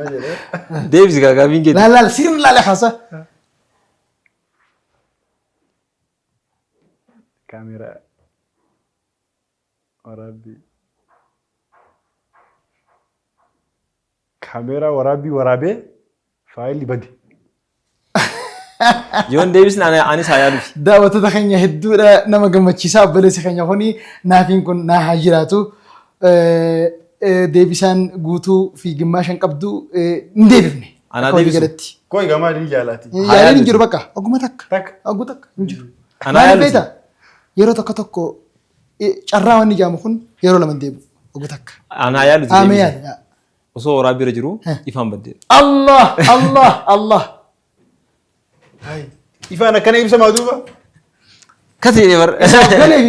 Maal jedhee? Deebisi gaa gaaffiin keeti. Laal laal sirni laale haasa. Kaameeraa waraabbii. Kaameeraa waraabbii waraabee faayilli bade. Yoon deebisne anis haa yaalufi. Daawwattoota keenya hedduudha nama gammachiisaa obboleessi keenya kuni naafiin kun naa haa jiraatu. Deebisaan guutuu fi gimmaashan qabdu hin deebifne. Anaa Akka walii deebisu? galatti. Koo egaa maali jaalaati? Haa Yaaliin hin yaaluti. jiru bakka oguma takka. Takka. Oguu takka hin jiru. Anaa Maaliif yaaluti. beektaa? Yeroo tokko tokko carraa wanni jaamu kun yeroo lama hin deebi'u. Oguu takka. Anaa yaaluti Aamee deebise. yaali. Osoo waraabbii irra jiruu ifaan badde. Allah Allah Allah. Ifaan akkana ibsamaa duuba. Kasi jedhee bar. Galee.